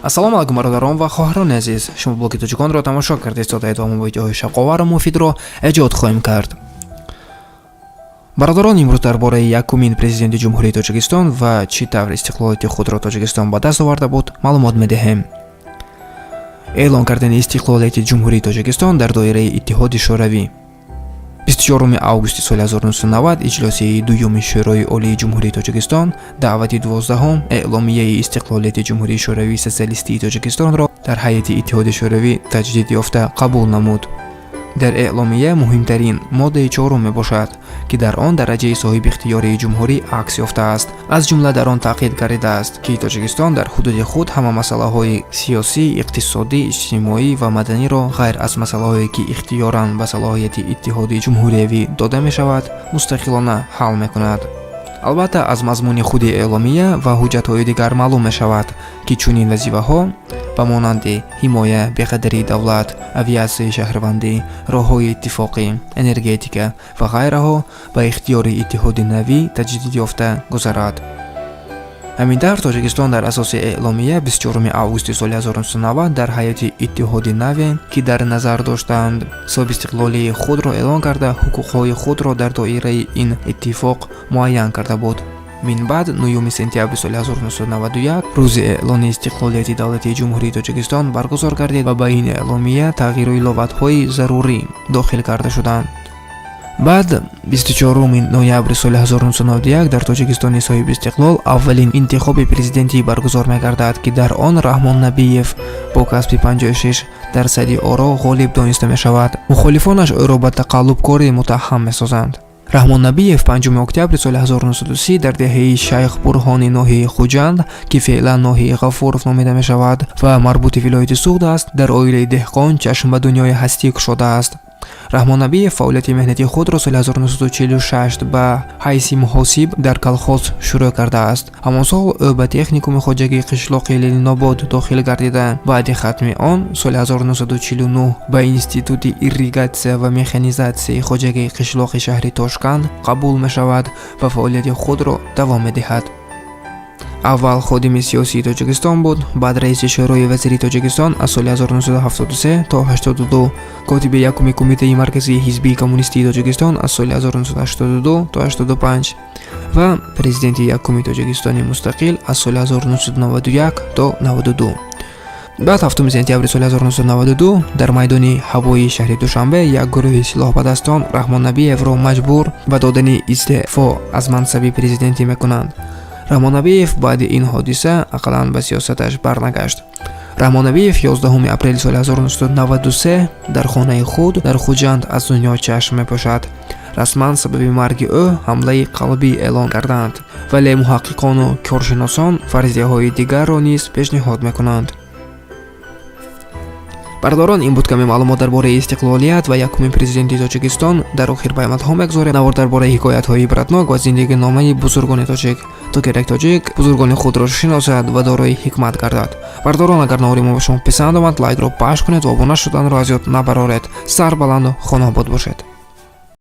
Ассалому алайкум, бародарон ва хоҳарони азиз! Шумо блоги тоҷиконро тамошо карда истодаед ва мо видеоҳои шавқовару муфидро эҷод хоҳем кард. Бародарон, имрӯз дар бораи якумин президенти Ҷумҳурии Тоҷикистон ва чӣ тавр истиқлолияти худро Тоҷикистон ба даст оварда буд, маълумот медиҳем. Эълон кардани истиқлолияти Ҷумҳурии Тоҷикистон дар доираи Иттиҳоди Шӯравӣ. 24 августи соли 1990 иҷлосияи дуюми Шӯрои Олии Ҷумҳурии Тоҷикистон, даъвати 12-ум, эъломияи истиқлолияти Ҷумҳурии Шӯравии Сотсиалистии Тоҷикистонро дар ҳайати Иттиҳоди Шӯравӣ таҷдид ёфта қабул намуд. Дар эъломия муҳимтарин моддаи чорум мебошад, ки дар он дараҷаи соҳибихтиёрии ҷумҳурӣ акс ёфтааст. Аз ҷумла дар он таъкид гардидааст, ки Тоҷикистон дар ҳудуди худ ҳама масъалаҳои сиёсӣ, иқтисодӣ, иҷтимоӣ ва маданиро, ғайр аз масъалаҳое, ки ихтиёран ба салоҳияти иттиҳоди ҷумҳуриявӣ дода мешавад, мустақилона ҳал мекунад. Албатта, аз мазмуни худи эъломия ва ҳуҷҷатҳои дигар маълум мешавад, ки чунин вазифаҳо ба монанди ҳимоя, бехатарии давлат, авиатсияи шаҳрвандӣ, роҳҳои иттифоқӣ, энергетика ва ғайраҳо ба ихтиёри иттиҳоди навӣ таҷдидёфта гузарад. Ҳамин тавр, Тоҷикистон дар асоси эъломия 24 августи соли 1990 дар ҳайати иттиҳоди наве, ки дар назар доштаанд, соҳибистиқлолии худро эълон карда, ҳуқуқҳои худро дар доираи ин иттифоқ муайян карда буд. Минбаъд 9 сентябри соли 1991 рӯзи эълони истиқлолияти давлатии Ҷумҳурии Тоҷикистон баргузор гардид ва ба ин эъломия тағйиру иловатҳои зарурӣ дохил карда шуданд. Баъд 24 ноябри соли 1991 дар Тоҷикистони соҳибистиқлол аввалин интихоби президентӣ баргузор мегардад, ки дар он Раҳмон Набиев бо касби 56 дарсади оро ғолиб дониста мешавад. Мухолифонаш ӯро ба тақаллубкорӣ муттаҳам месозанд. Раҳмон Набиев 5 октябри соли 1930 дар деҳаи Шайх Бурҳони ноҳияи Хуҷанд, ки феълан ноҳияи Ғафуров номида мешавад ва марбути вилояти Суғд аст, дар оилаи деҳқон чашм ба дунёи ҳастӣ кушодааст. Раҳмон Набиев фаъолияти меҳнатии худро соли 1946 ба ҳайси муҳосиб дар колхоз шурӯъ кардааст. Ҳамон сол ӯ ба техникуми хоҷагии қишлоқи Ленинобод дохил гардида, баъди хатми он соли 1949 ба Институти ирригатсия ва механизатсияи хоҷагии қишлоқи шаҳри Тошканд қабул мешавад ва фаъолияти худро давом медиҳад. Аввал ходими сиёсии Тоҷикистон буд, баъд раиси Шӯрои вазири Тоҷикистон аз соли 1973 то 82, котиби якуми Кумитаи марказии ҳизбии коммунистии Тоҷикистон аз соли 1982 то 85 ва президенти якуми Тоҷикистони мустақил аз соли 1991 то 92. Баъд 7 сентябри соли 1992 дар майдони ҳавоии шаҳри Душанбе як гурӯҳи силоҳбадастон Раҳмон Набиевро маҷбур ба додани истеъфо аз мансаби президентӣ мекунанд. Раҳмон Набиев баъди ин ҳодиса ақаллан ба сиёсаташ барнагашт. Раҳмон Набиев 11 апрели соли 1993 дар хонаи худ дар Хуҷанд аз дунё чашм мепӯшад. Расман сабаби марги ӯ ҳамлаи қалбӣ эълон карданд, вале муҳаққиқону коршиносон фарзияҳои дигарро низ пешниҳод мекунанд. Бародарон, ин буд каме маълумот дар бораи истиқлолият ва якумин президенти Тоҷикистон. Дар охир паёмадҳо мегузорем навор дар бораи ҳикоятҳои ибратнок ва зиндагиномаи бузургони тоҷик, то ки як тоҷик бузургони худро шиносад ва дорои ҳикмат гардад. Бародарон, агар навори мо ба шумо писанд омад, лайкро пахш кунед ва обуна шуданро аз ёд набароред. Сар баланду хонаобод бошед.